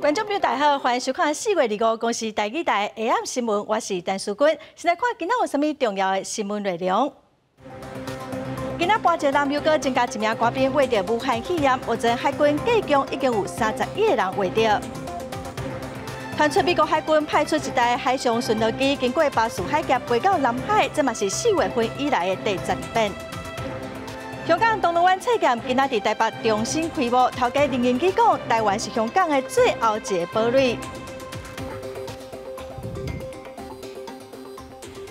觀眾朋友大家好，歡迎收看4月25公視台語台下暗新聞，我是陳淑君。先來看今仔有啥物重要的新聞內容。今仔跋石艦又閣增加一名官兵罹著武漢肺炎，目前海軍計共已經有31個人罹著。傳出美國海軍派出一台海上巡邏機經過巴士海峽飛到南海，這嘛是4月份以來的第12遍。香港銅鑼灣冊店今仔佇台北重新開幕，頭家林榮基講，台灣是香港的最後一个堡壘。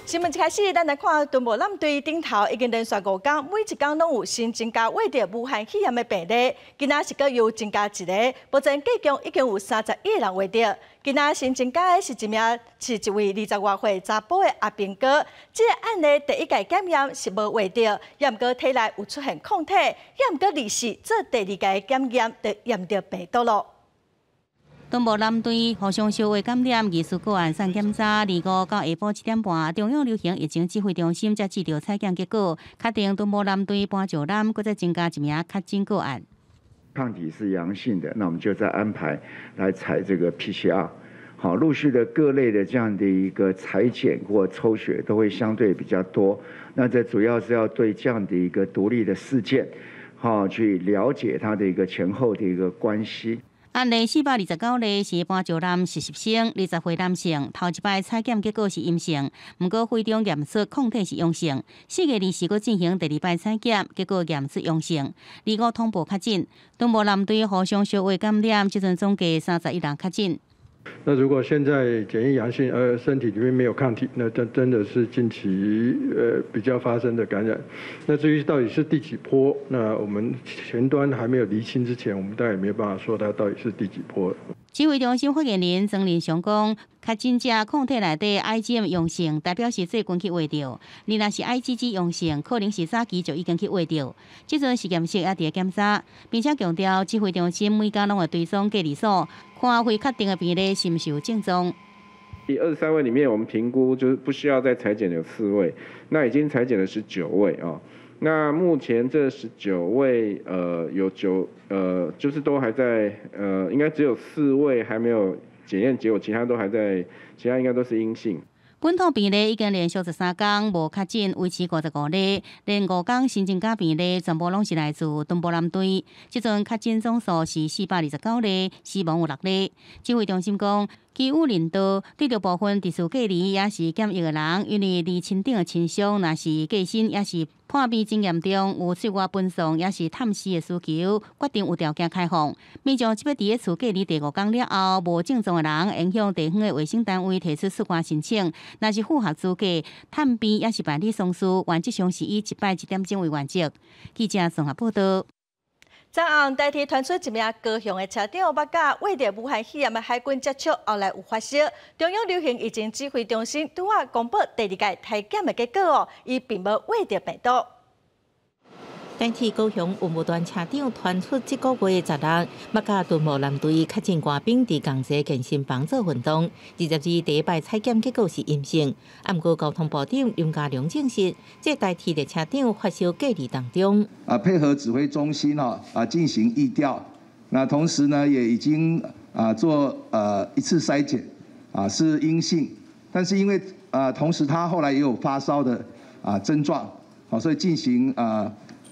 新聞一開始，咱來看敦睦艦隊頂頭已經連續5天，每一工攏有新增加罹著武漢肺炎的病例。今仔是閣又增加一個，目前計共已經有31個人罹著。今仔新增加的是一名是一位20外歲查埔的阿兵哥。這个案例第一屆檢驗是無罹著，也毋過體內有出現抗體，也毋過24做第二屆檢驗就驗著病毒囉。敦睦艦隊互相相會感染疑似個案送檢查，25到下晡7點半，中央流行疫情指揮中心才接著採檢結果，確定敦睦艦隊跋石艦閣再增加一名確診個案。抗體是陽性的，那我們就再安排來採這個 PCR，好，陸續的各類的這樣的一個採檢或抽血都會相對比較多。那這主要是要對這樣的一個獨立的事件，好，去了解它的一個前後的一個關係。案例429例是跋石艦實習生，20歲男性，頭一擺採檢結果是陰性，毋過血中驗出抗體是陽性。4月24閣進行第二擺採檢，結果驗出陽性。25通報確診，敦睦艦隊互相相會感染，這陣總計31人確診。那如果現在檢驗陽性，而身體裡面沒有抗體，那真真的是近期比較發生的感染。那至於到底是第幾波，那我們前端還沒有釐清之前，我們當然也沒有辦法說它到底是第幾波。指揮中心發言人莊人祥講，確診者抗體內底 IgM 陽性，代表是最近去罹著；你若是 IgG 陽性，可能是早期就已經去罹著。這陣實驗室也佇檢查，並且強調指揮中心每工攏會追蹤隔離所，看未確定的病例是毋是有症狀。 23位裡面，我們評估就是不需要再採檢有4位，那已經採檢的是9位啊。那目前這19位，有九，就是都還在，應該只有4位還沒有檢驗結果，其他都還在，其他應該都是陰性。本土病例已經連續13天無確診，維持55例，連5天新增加病例全部攏是來自敦睦艦隊。這陣確診總數是429例，死亡有6例。指揮中心講，基於人道，對著部分特殊隔離抑是檢疫的人，因為離親等的親屬，若是過身，抑是破病真嚴重，有出外奔喪，抑是探視的需求，決定有條件開放。民眾這欲佇咧厝隔離第五天了後，無症狀的人，會向地方的衛生單位提出出外申請。若是符合資格，探病抑是辦理喪事，原則上是以一擺一點鐘為原則。記者綜合報道。昨暗台鐵傳出一名高雄的車長，捌佮罹著武漢肺炎的海軍接觸，後來有發燒。中央流行疫情指揮中心拄仔公布第二屆篩檢的結果哦，伊並無罹著病毒。台鐵高雄運務段車長傳出這個月16，捌佮敦睦艦隊確診官兵佇仝一个健身房做運動。22第一擺採檢結果是陰性，毋過交通部長林佳龍證實，這台鐵的車長發燒隔離當中。配合指揮中心哦進行疫調，那同時呢也已經做一次篩檢，是陰性，但是因為同時他後來也有發燒的症狀，好，所以進行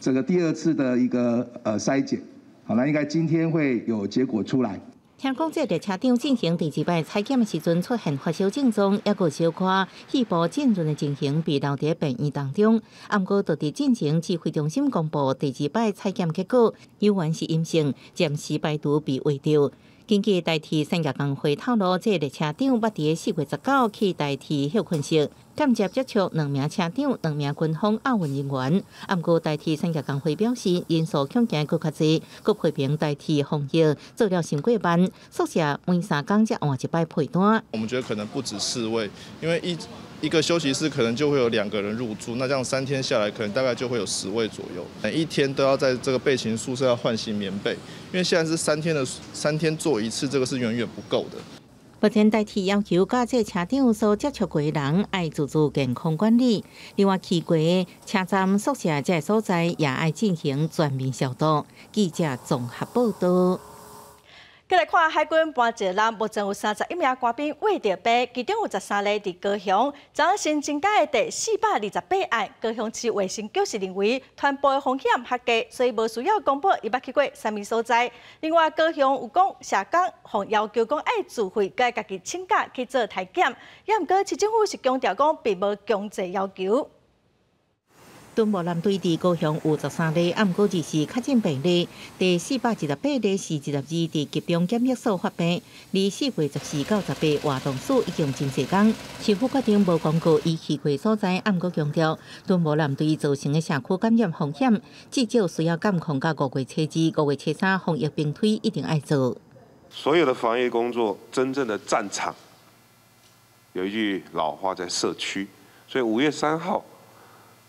這個第二次的一個篩檢，好，那應該今天會有結果出來。聽講這列車長進行第二擺採檢的時陣出現發燒症狀，抑閣小可肺部浸潤的情形被留佇病院當中。毋過，就佇進前指揮中心公布第二擺採檢結果，猶原是陰性，暫時排除被罹著。根據台鐵產業工會透露，這列車長捌佇4月19去台鐵歇睏室，間接接觸兩名車長、兩名軍方押運人員。毋過台鐵產業工會表示，人數恐驚閣較濟，閣批評台鐵防疫做了傷過慢，宿舍每3工才換一擺被單。我們覺得可能不止四位，因為一個休息室可能就會有兩個人入住，那這樣3天下來，可能大概就會有10位左右。每一天都要在這個備勤宿舍要換新棉被，因為現在是三天的三天做一次，這個是遠遠不夠的。目前台鐵要求佮這車長所接觸過的人愛自主健康管理，另外去過車站宿舍這个所在也愛進行全面消毒。記者綜合報道。閣來看海軍搬石艦，目前有31名官兵秽著病，其中有13个佇高雄。昨昏新增加的第428案，高雄市衛生局是認為傳播的風險較低，所以無需要公布伊捌去過啥物所在。另外，高雄有講社工予要求講愛自費，佮家己請假去做篩檢，也毋過市政府是強調講並無強制要求。敦睦艦隊佇高雄有13例，啊，毋過二是確診病例，第428例是22佇集中檢疫所發病，離4月14到18活動史已經真濟工。市府決定無公告伊去過所在，啊，毋過強調敦睦艦隊造成的社區感染風險，至少需要監控到5月初2、5月初3防疫兵推一定愛做。所有的防疫工作，真正的戰場，有一句老話在社區，所以5月3號。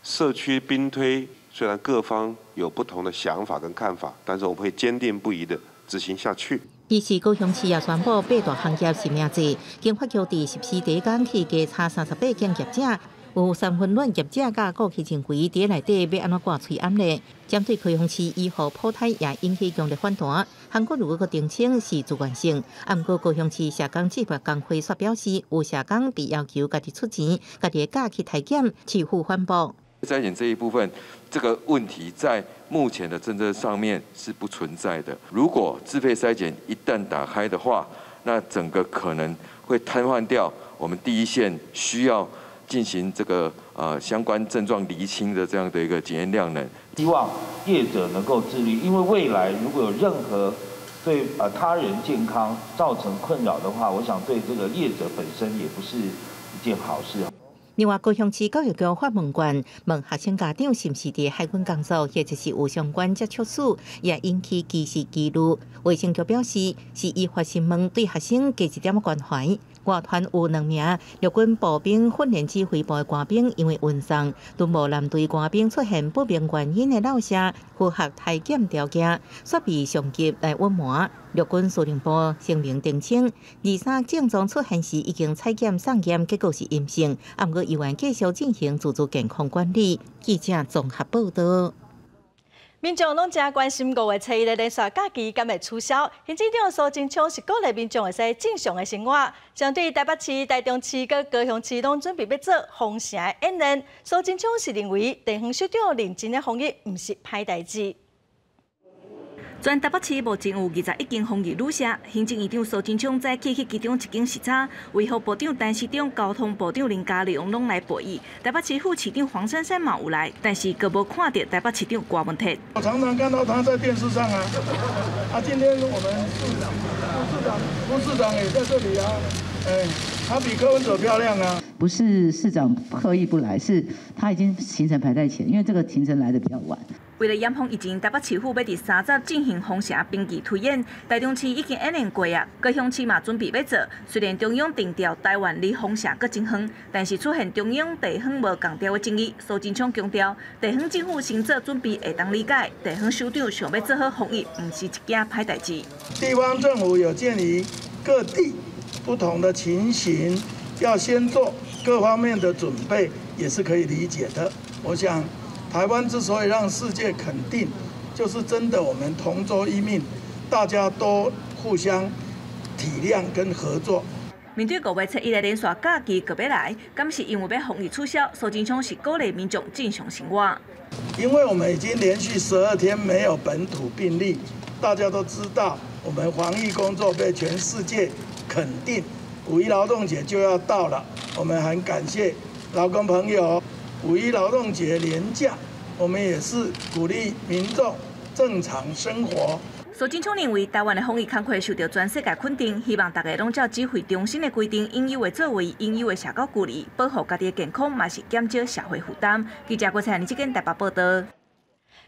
社區兵推雖然各方有不同的想法跟看法，但是我們會堅定不移地執行下去。二是高雄市也宣布八大行業實名制，經發局佇14第一工去稽查38間業者，有三溫暖業者佮顧客認為佇內底欲按怎掛喙罨咧？針對高雄市醫護普篩也引起強烈反彈，韓國瑜閣澄清是自願性，啊，毋過高雄市社工志願工會卻表示，有社工被要求家己出錢，家己的假去篩檢，市府反駁。篩檢這一部分，這個問題在目前的政策上面是不存在的。如果自費篩檢一旦打開的話，那整個可能會癱瘓掉我們第一線需要進行這個相關症狀釐清的這樣的一個檢驗量能。希望業者能夠自律，因為未來如果有任何對他人健康造成困擾的話，我想對這個業者本身也不是一件好事。另外，高雄市教育局發問卷，問學生家長是毋是佇海軍工作，或者是有相關接觸史，也引起歧視疑慮。衛生局表示，是依法詢問對學生加一點關懷。外團有兩名陸軍步兵訓練指揮部的官兵，因為運送敦睦艦隊官兵出現不明原因的落瀉，符合篩檢條件，煞被上級來隱瞞。陸軍司令部聲明澄清，23症狀出現時已經採檢送驗，結果是陰性，啊，毋過猶原繼續進行自主健康管理。記者綜合報道。民眾攏誠關心5月初1的連續假期敢會取消？行政長蘇貞昌是鼓勵民眾會使正常的生活。針對台北市、台中市佮高雄市攏準備欲做封城的演練，蘇貞昌是認為地方首長認真的防疫，毋是歹代誌。全台北市目前有21間防疫旅社，行政院長蘇貞昌早起去其中一間視察，衛福部長陳時中、交通部長林佳龍攏來陪伊。台北市副市長黃珊珊嘛有來，但是閣無看著台北市長郭文鐵。我常常看到他在電視上啊，啊，今天我們市長、副市長、副市長也在這裡啊，哎，他比柯文哲漂亮啊。不是市長刻意不來，是他已經行程排在前，因為這個行程來得比較晚。為了嚴防疫情，台北市府欲佇30進行封城兵棋推演，台中市已經演練過啊，高雄市嘛準備欲做。雖然中央定調台灣離封城閣真遠，但是出現中央地方無仝調的爭議。蘇貞昌強調，地方政府先做準備會當理解，地方首長想欲做好防疫，毋是一件歹代誌。地方政府有鑑於各地不同的情形，要先做各方面的準備，也是可以理解的。我想，台灣之所以讓世界肯定，就是真的我們同舟一命，大家都互相體諒跟合作。面對5月初1的連續假期閣欲來，敢是因為欲防疫取消？蘇貞昌是鼓勵民眾正常生活。因為我們已經連續12天沒有本土病例，大家都知道我們防疫工作被全世界肯定。五一勞動節就要到了，我們很感謝勞工朋友。五一勞動節連假，我們也是鼓勵民眾正常生活。蘇貞昌認為，台灣的防疫工作受到全世界肯定，希望大家攏照指揮中心的規定，應有的作為，應有的社交距離，保護家己的健康，嘛是減少社會負擔。記者郭彩玲這間台北報道。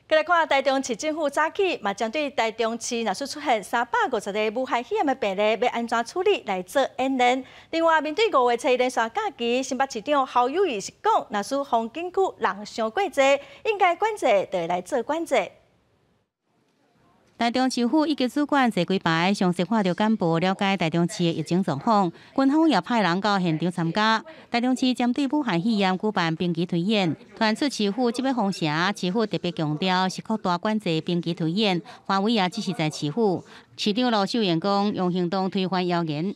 閣來看台中市政府早起嘛，針對台中市若是出現350個武漢肺炎的病例，欲按怎處理來做演練。另外，面對5月初1連續假期，新北市長侯友宜是講，若是風景區人傷過濟，應該管制就會來做管制。台中市府一级主管坐几排，详细看著简报，了解台中市的疫情状况。军方也派人到现场参加。台中市针对武汉肺炎举办兵棋推演，传出市府这欲封城，市府特别强调是扩大管制兵棋推演，范围也只是在市府。市长卢秀燕讲，用行动推翻谣言。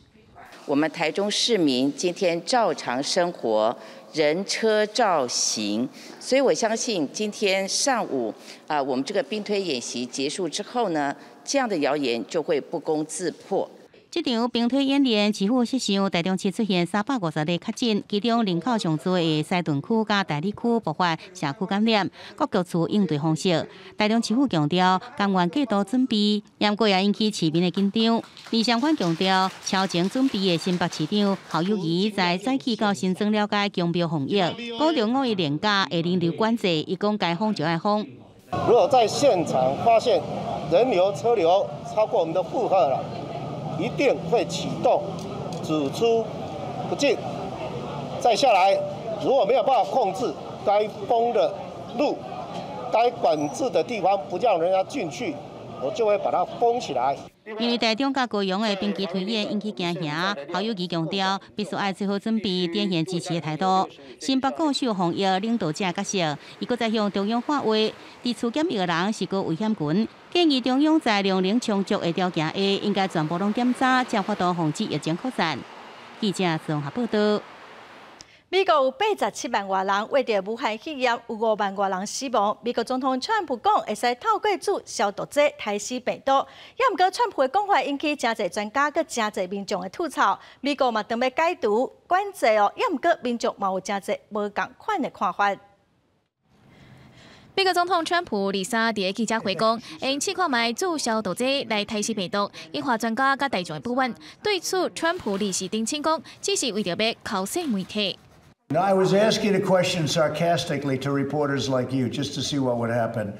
我们台中市民今天照常生活，人车照行，所以我相信今天上午啊，我們這個兵推演習結束之後呢，這樣的謠言就會不攻自破。這場兵推演練，市府設想台中市出現350例確診，其中人口上濟的西屯區佮大里區爆發社區感染，各局處應對方式。台中市府強調，甘願過度準備，毋過也引起市民的緊張。李相寬強調，超前準備的新北市長侯友宜在早起到新莊了解強標防疫，講著五一連假的人流管制，伊講該封就愛封。如果在現場發現人流車流超過我們的負荷了，一定會啟動只出不進。再下來，如果沒有辦法控制，該封的路、該管制的地方不讓人家進去，我就會把它封起來。因為台中佮高雄的兵棋推演引起驚嚇，侯友宜強調必須愛做好準備，展現支持的態度。新北固守防疫領導者角色，伊閣再向中央喊話，佇厝檢疫的人是高危險群，建議中央在量能充足的條件下，應該全部攏檢查，才有法度防止疫情擴散。記者綜合報道。美國有87萬外人罹著武漢肺炎，有5萬外人死亡。美國總統川普講，會使透過注消毒劑刣死病毒。也毋過，川普的講法引起誠濟專家佮誠濟民眾的吐槽。美國嘛，當欲解除管制哦，也毋過民眾嘛有誠濟無仝款的看法。美國總統川普禮三佇記者會講，會試看覓注消毒劑來刣死病毒，引發專家佮大眾的不滿。對此，川普臨時澄清講，只是為著欲剾洗媒體。 I was asking a question sarcastically to reporters like you, just to see what would happen.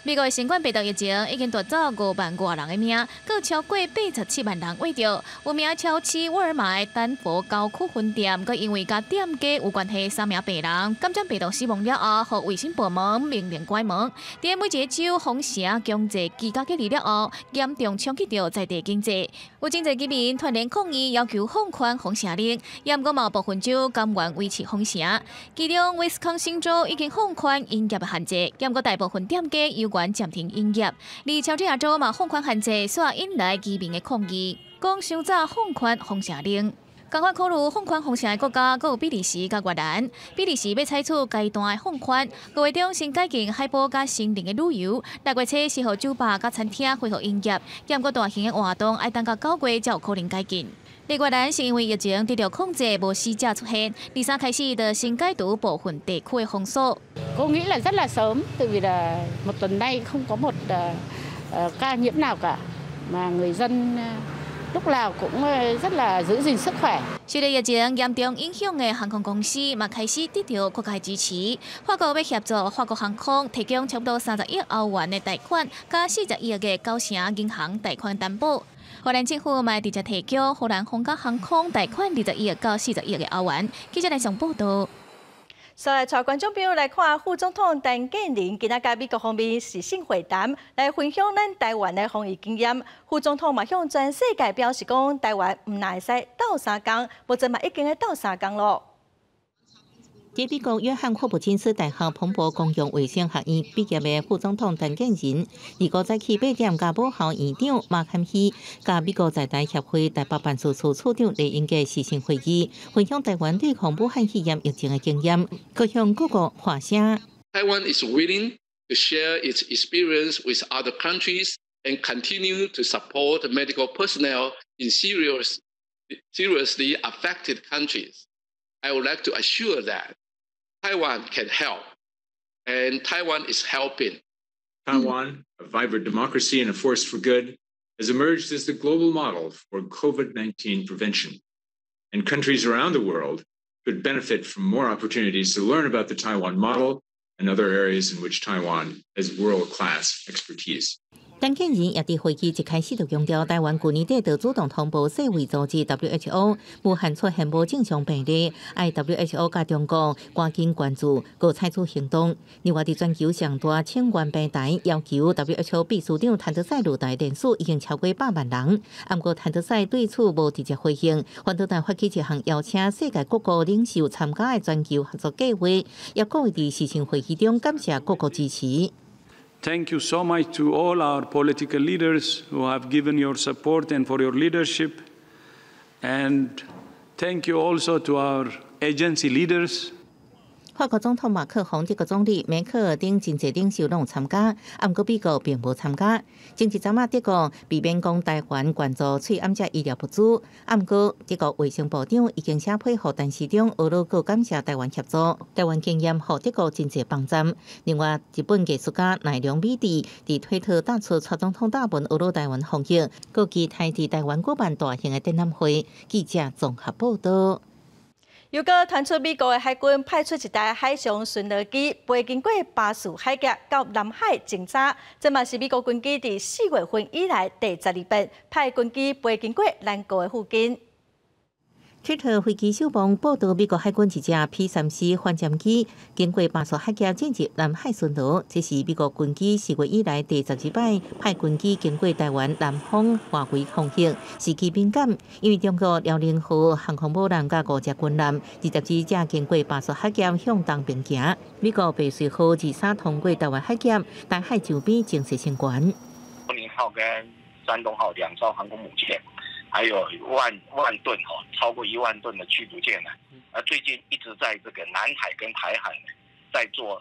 美國的新冠病毒疫情已經奪走5萬外人的命，閣超過87萬人罹著。有名超市沃爾瑪的丹佛郊區分店，閣因為佮店家有關係，三名病人感染病毒死亡了後，予衛生部門命令關門。佇每一個州封城強制居家隔離了後，嚴重衝擊著在地經濟。有真濟居民團聯抗議，要求放寬封城令，也毋過嘛部分州甘願維持封城。其中威斯康星州已經放寬營業的限制，也毋過大部分店家猶原暫停營業。而喬治亞州嘛放寬限制，煞引來居民的抗議，講傷早放寬封城令。仝款考慮放寬封城的國家，閣有比利時佮越南。比利時欲採取階段的放寬，五月中先解禁海埔佮森林的旅遊。6月初是予酒吧佮餐廳恢復營業，毋過大型的活動愛等到9月才有可能解禁。越南是因為疫情得到控制，無死者出現。禮三開始就先解除部分地區的封鎖。 Cô nghĩ là rất là sớm, tại vì là một tuần nay không có một ca nhiễm nào cả, mà người dân lúc nào cũng rất là giữ gìn sức khỏe. 受到疫情嚴重影響的航空公司嘛開始得著國家支持。法國欲協助法國航空提供差不多30億歐元的貸款，佮40億的高盛銀行貸款擔保。荷蘭政府嘛直接提供荷蘭皇家航空貸款20億到40億的歐元。記者來上報道。煞來帶觀眾朋友來看，副總統陳建仁今仔佮美國方面視訊會談，來分享咱台灣的防疫經驗。副總統嘛向全世界表示講，台灣毋但會使鬥相共，目前嘛已經咧鬥相共囉。佇美國約翰霍普金斯大學彭博公共衛生學院畢業的副總統陳建仁，25早起8點，佮母校院長馬堪希，佮美國在台協會台北辦事處處長李英傑視訊會議，分享台灣對抗武漢肺炎疫情的經驗，閣向各國發聲。 Taiwan is willing to share its experience with other countries and continue to support medical personnel in seriously affected countries. I would like to assure that Taiwan can help, and Taiwan is helping. Taiwan, a vibrant democracy and a force for good, has emerged as the global model for COVID-19 prevention. And countries around the world could benefit from more opportunities to learn about the Taiwan model and other areas in which Taiwan has world-class expertise. 陳建仁也佇會議一開始就強調，台灣舊年底就主動通報世衛組織 WHO，武漢出現無正常病例，愛 WHO 佮中國趕緊關注，閣採取行動。另外，佇全球上大請願平台要求 WHO 秘書長譚德塞落台人數已經超過100萬人，毋過譚德塞對此無直接回應，反倒來發起一項邀請世界各國領袖參加的全球合作計劃，也閣會佇視訊會議中感謝各國支持。 Thank you so much to all our political leaders who have given your support and for your leadership. And thank you also to our agency leaders. 法國總統馬克宏、德國總理梅克爾等真濟領袖攏有參加，毋過美國並無參加。前一陣仔，德國避免講台灣捐助喙罨這醫療物資，毋過德國衛生部長已經寫批予陳時中，呵咾閣感謝台灣協助，台灣經驗予德國真濟幫助。另外，日本藝術家奈良美智佇推特打出蔡總統答文，呵咾台灣防疫，閣期待佇台灣舉辦大型的展覽會。記者綜合報導。又閣傳出美國的海軍派出一台海上巡邏機，飛經過巴士海峽到南海偵查，這嘛是美國軍機佇4月份以來第12遍派軍機飛經過咱國的附近。推特飛機首網報導，美國海軍一架 P-3C 反潛機經過巴士海峽進入南海巡邏，這是美國軍機4月以來第12擺派軍機經過台灣南方外圍空域，時機敏感，因為中國遼寧號航空母艦佮五隻軍艦20日才經過巴士海峽向東邊行。美國白水號23通過台灣海峽，台海周邊情勢升懸。遼寧號跟山東號兩艘航空母艦。還有萬萬噸哦，超過1萬噸的驅逐艦呢。啊，最近一直在這個南海跟台海呢，在做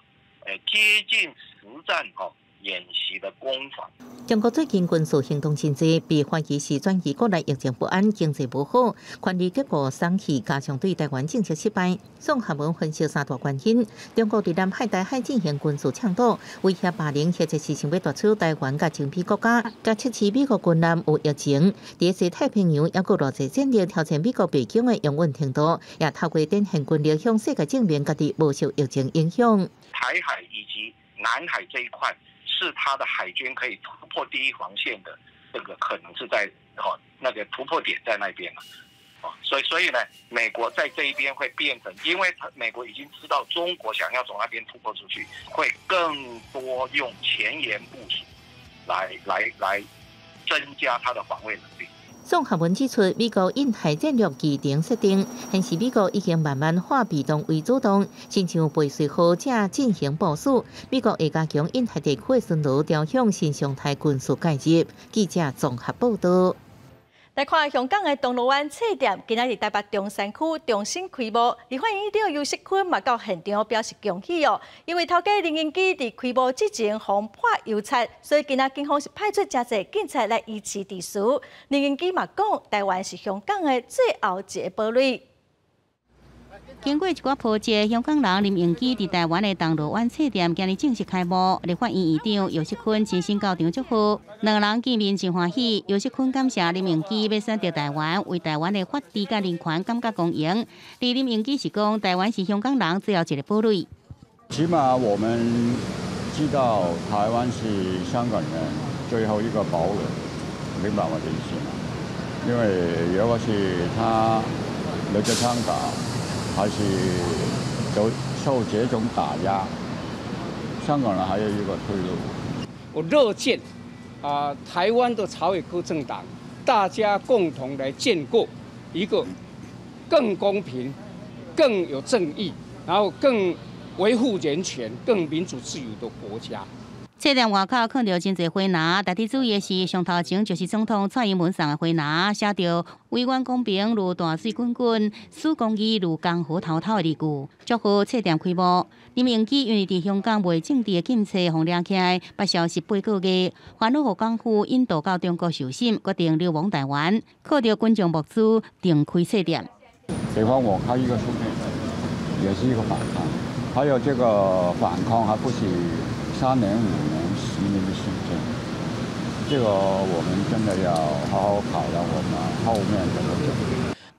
接近實戰哦演習的攻防。中國最近軍事行動真濟，被懷疑是轉移國內疫情不安、經濟無好、權力結構鬆懈，加上對台灣政策失敗。宋漢文分析三大原因：中國佇南海、台海進行軍事搶奪，威脅霸凌，或者是想欲奪取台灣佮周邊國家，佮測試美國軍艦有疫情。佇西太平洋猶閣偌濟戰力挑戰美國白宮的容忍程度，也透過展現軍力向世界證明家己無受疫情影響。台海以及南海這一塊，是他的海軍可以突破第一防線的這個可能是在哦那個突破點在那邊了，哦，所以呢，美國在這一邊會變成，因為他美國已經知道中國想要從那邊突破出去，會更多用前沿部署來增加他的防衛能力。宋漢文指出，美國印太戰略議程設定，顯示美國已經慢慢化被動為主動，親像背水號正進行部署。美國會加強印太地區的巡邏，朝向新常態軍事介入。記者綜合報導。來看香港的銅鑼灣冊店，今仔日台北中山區重新開幕。立法院院長游錫堃嘛到現場表示恭喜哦，因為頭家林榮基佇開幕之前予潑油漆，所以今仔警方是派出誠濟警察來維持秩序。林榮基嘛講，台灣是香港的最後一个堡壘。經過一寡波折，香港人林榮基佇台灣的銅鑼灣冊店今日正式開幕。立法院院長游錫堃親身到場祝賀，兩个人見面真歡喜。游錫堃感謝林榮基欲選擇台灣，為台灣的法治佮人權感覺光榮。而林榮基是講，台灣是香港人最後一個堡壘。起碼我們知道台灣是香港人最後一個堡壘，明白我的意思嗎？因為如果是他留在香港，還是就受這種打壓，香港人還有一個退路。我樂見啊，台灣的朝野各政黨，大家共同來建構一個更公平、更有正義，然後更維護人權、更民主自由的國家。冊店外口看著真濟花籃，特別注意的是，上頭前就是總統蔡英文送的花籃，寫著“維穩公平如大水滾滾，使公義如江河滔滔”的字句，祝賀冊店開幕。林榮基因為佇香港賣政治的禁冊予掠起來，捌消失8個月，煩惱予港府引渡到中國受審，決定流亡台灣，靠著群眾募資重開冊店。比方我開一個書店，也是一個反抗，還有這個反抗，還不是3年、5年、10年的時間，這個我們真的要好好考量我們後面怎麼走。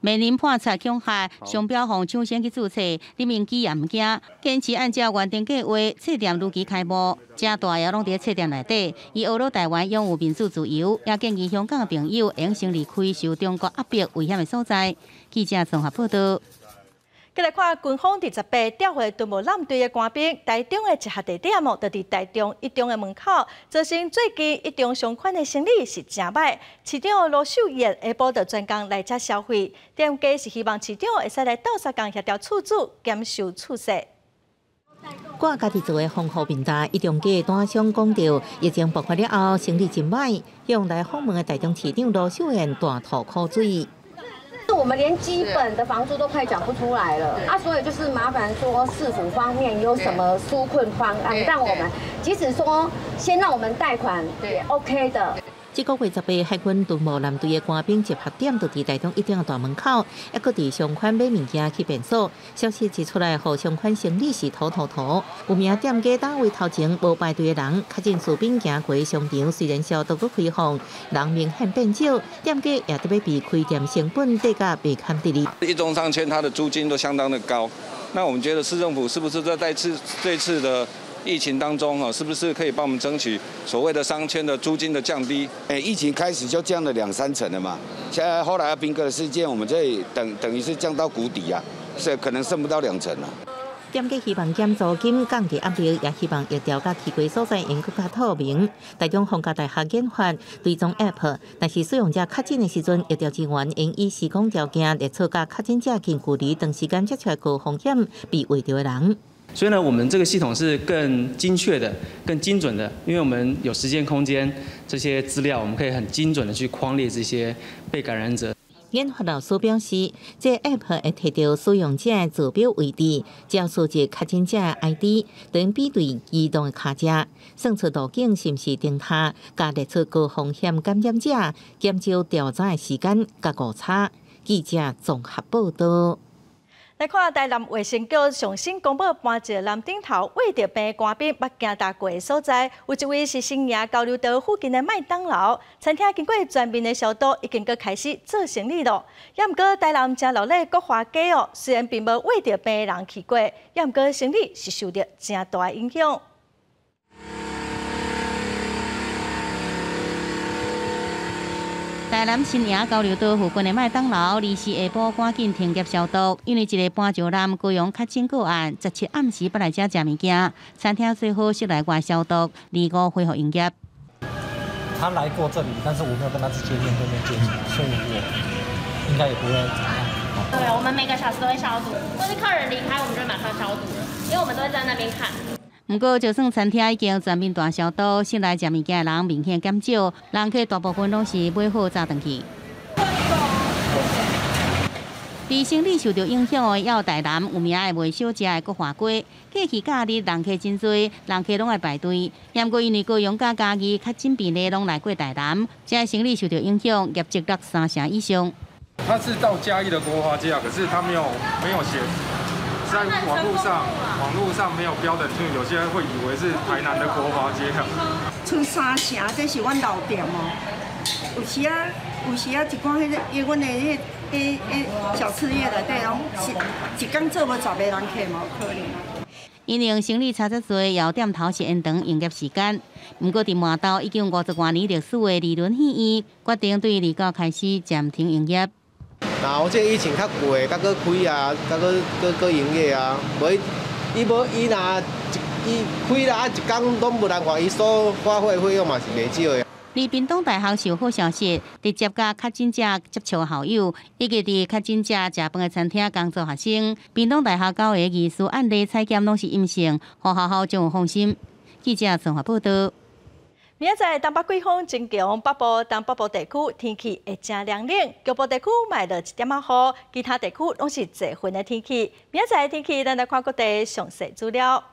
面临破产恐嚇，商標予搶先去註冊，林明基也毋驚，堅持按照原定計劃，冊店如期開幕。誠大也攏佇冊店內底。伊呵咾台灣擁有民主自由，也建議香港的朋友會先離開受中國壓迫危險的所在。記者綜合報道。繼來看軍方佇18調回敦睦艦隊的官兵，台中的集合地點哦，就佇台中一中的門口，造成最近一中相關的生意是誠䆀。市長盧秀燕下晡就專工來遮消費，店家是希望市長會使來鬥相共協調厝主減收厝稅。掛家己做的防護面罩，一中街單商講著，疫情爆發了後，生意真䆀，向來訪問的台中市長盧秀燕大吐苦水。我們連基本的房租都快繳不出來了啊，所以就是麻煩說市府方面有什麼紓困方案，讓我們即使說先讓我們貸款也 OK 的。這個月18，海軍敦睦艦隊的官兵集合點就佇台中一中的大門口，猶閣佇商圈買物件去便所。消息一出來，予商圈生意是塗塗塗。有名店家攤位頭前無排隊的人，確診士兵行過商場，雖然消毒閣開放，人明顯變少，店家也得欲被開店成本低價袂堪得哩。一中商圈它的租金都相當的高，那我們覺得市政府是不是在這次的疫情當中啊，是不是可以幫我們爭取所謂的商圈的租金的降低？疫情開始就降了兩三成了嘛，現在後來賓哥的事件，我們這裡等於是降到谷底啊，是可能剩不到2成了。店家希望減租金、降低壓力，也希望疫調佮去過所在會閣較透明。台中逢甲大學研發追蹤 App，但是使用者確診的時陣，疫調人員應依時空條件列出佮確診者近距離長時間接觸高風險被穢著的人。所以呢，我們這個系統是更精確的、更精準的，因為我們有時間、空間這些資料，我們可以很精準的去匡列這些被感染者。研發老師表示，這 App 會提著使用者的座標位置，只要輸入確診者的 ID，等比對移動的跤跡，算出路徑是毋是燈塔，佮列出高風險感染者，減少調查的時間佮誤差。記者綜合報道。來看台南衛生局上新公布，搬一个南頂頭穢著病的官兵捌行踏過的所在，有一位是新營交流道附近的麥當勞餐廳，經過全面的消毒，已經閣開始做生意咯。也毋過台南誠熱鬧國華街哦，雖然並無穢著病的人去過，也毋過生意是受著誠大的影響。台南新營交流道附近的麥當勞，24下晡趕緊停業消毒，因為一个搬石男高雄確診個案，17暗時捌來遮食物件，餐廳最好室內外消毒，25恢復營業。他來過這裡，但是我沒有跟他直接面對面接觸，所以我應該也不會怎樣。對，我們每個小時都會消毒，或是客人離開，我們就馬上消毒了，因為我們都會在那邊看。毋過，就算餐廳已經全面大消毒，室內食物件的人明顯減少，人客大部分攏是買好早轉去。佇生理受著影響的，還有台南有名的賣小食的國華街，過去假日人客真濟，人客攏愛排隊。毋過因為高雄佮嘉義確診病例攏來過台南，這生理受著影響，業績落3成以上。他是到嘉義的國華街啊，可是他沒有寫。在網路上沒有標的，就有些人會以為是台南的國華街。賰三城，這是阮老店哦。有時啊，一寡彼個，因阮的彼小吃業內底攏是一工做無10個人客嘛有可能。因為生理差遮濟，也有店頭是延長營業時間。毋過佇麻豆已經50外年歷史的利潤戲院，決定對29開始暫停營業。若有這疫情較過，才閣開啊，才閣營業啊。無伊無伊若伊開啦，一工攏無人看，伊所花費費用嘛是袂少的。而屏東大學受好消息，直接佮確診者接觸校友，以及佇確診者食飯的餐廳工作學生，屏東大學9個疑似案例採檢攏是陰性，予學校真有放心。記者綜合報道。明仔載東北季風增強，北部、東北部地區天氣會誠涼冷，局部地區嘛落一點仔雨，其他地區攏是濟雲的天氣。明仔載天氣，咱來看各地詳細資料。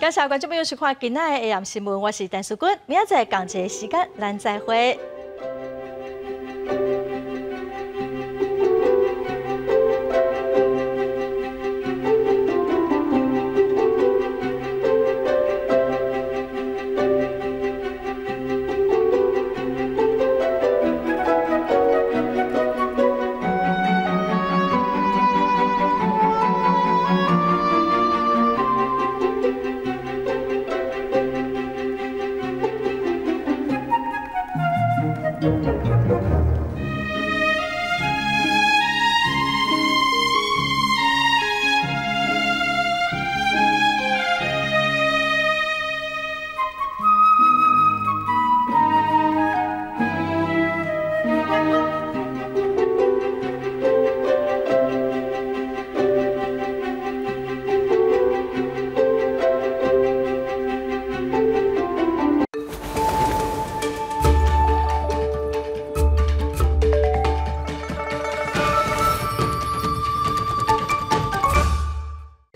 感謝觀眾朋友收看今仔的下暗新聞，我是陳淑君，明仔載仝一个時間，咱再會。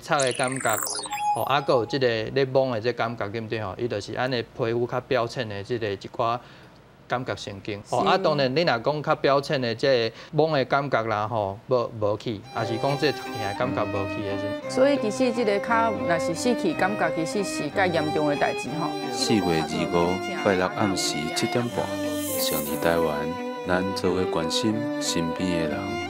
插的感覺，吼，啊，閣有這個咧摸的這感覺，對毋對吼？伊就是按呢皮膚較表淺的這個一寡感覺神經。吼，啊，當然你若講較表淺的這個摸的感覺啦，吼，無去，也是講這個疼的感覺無去的時。所以其實這個跤若是失去感覺，其實是較嚴重的代誌吼。4月25拜六暗時7點半，勝利台灣，咱做伙關心身邊的人。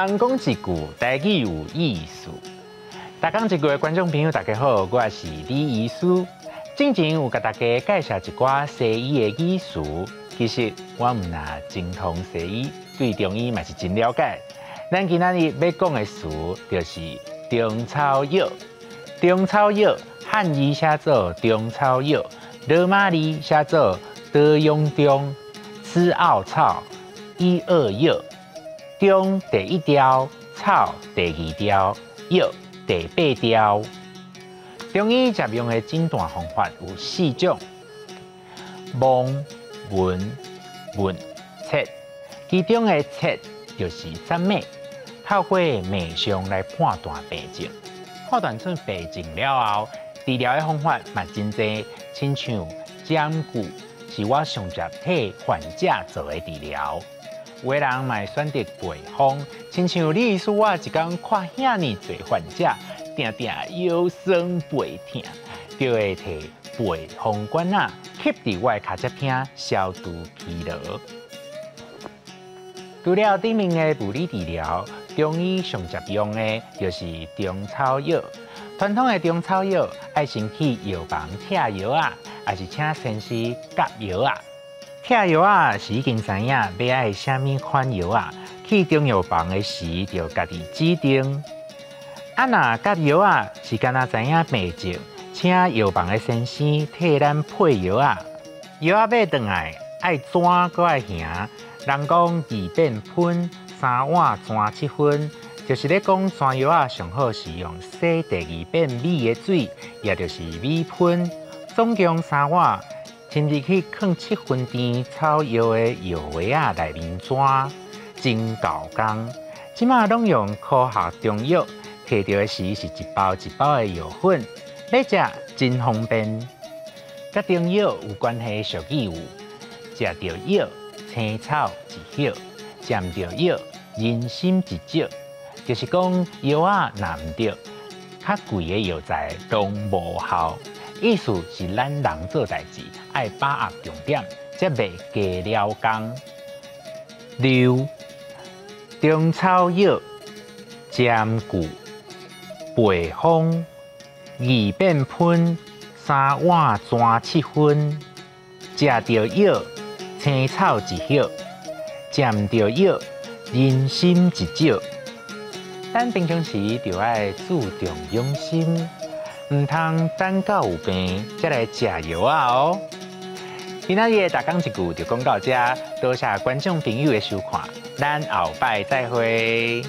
逐工講一句台語有意思。逐工一句的觀眾朋友，大家好，我是李醫師。之前有共大家介紹一寡西醫的語詞，其實我毋若精通西醫，對中醫嘛是真了解。咱今仔日欲講的詞就是中草藥。中草藥漢語寫做中草藥，羅馬字寫做德庸中、吃奧草、一二藥。中第一條，草第二條，藥第八條。中醫常用的診斷方法有四種：望、聞、問、切。其中的切就是診脈，透過脈象來判斷病症。判斷出病症了後，治療的方法嘛真濟，親像針灸是我上捷替患者做的治療。有的人嘛會選擇背方，親像李醫師我一工看遐爾濟患者，定定腰酸背疼，就會提背方罐仔吸佇我的跤脊聽消除疲勞。除了頂面的物理治療，中醫上常用的就是中草藥。傳統的中草藥愛先去藥房拆藥仔，抑是請先生夾藥仔。拆藥仔是已經知影欲愛啥物款藥仔，去中藥房的時就家己指定。啊，若夾藥仔是敢若知影病症，請藥房的先生替咱配藥仔。藥仔買轉來愛怎閣愛行？人講二變噴，三碗煎七分，就是咧講煎藥仔上好是用洗第二遍米的水，也就是米噴，總共三碗。親自去囥七分甜草藥的藥盒仔內面煎，真夠工。這馬攏用科學中藥，提著的時是一包一包的藥粉，欲食真方便。佮中藥有關係的俗語有：食著藥，青草一葉；食毋著藥，人參一石。就是講藥仔若毋對，較貴的藥材攏無效。意思是咱人做代誌愛把握重點，才袂加了工。六、中草藥、針灸、背方、二變噴、三碗煎七分。食著藥，青草一葉；食毋著藥，人參一石。咱平常時就愛注重養生。毋通等到有病才來食藥仔哦。今仔日的逐工一句就講到這，多謝觀眾朋友的收看，咱後擺再會。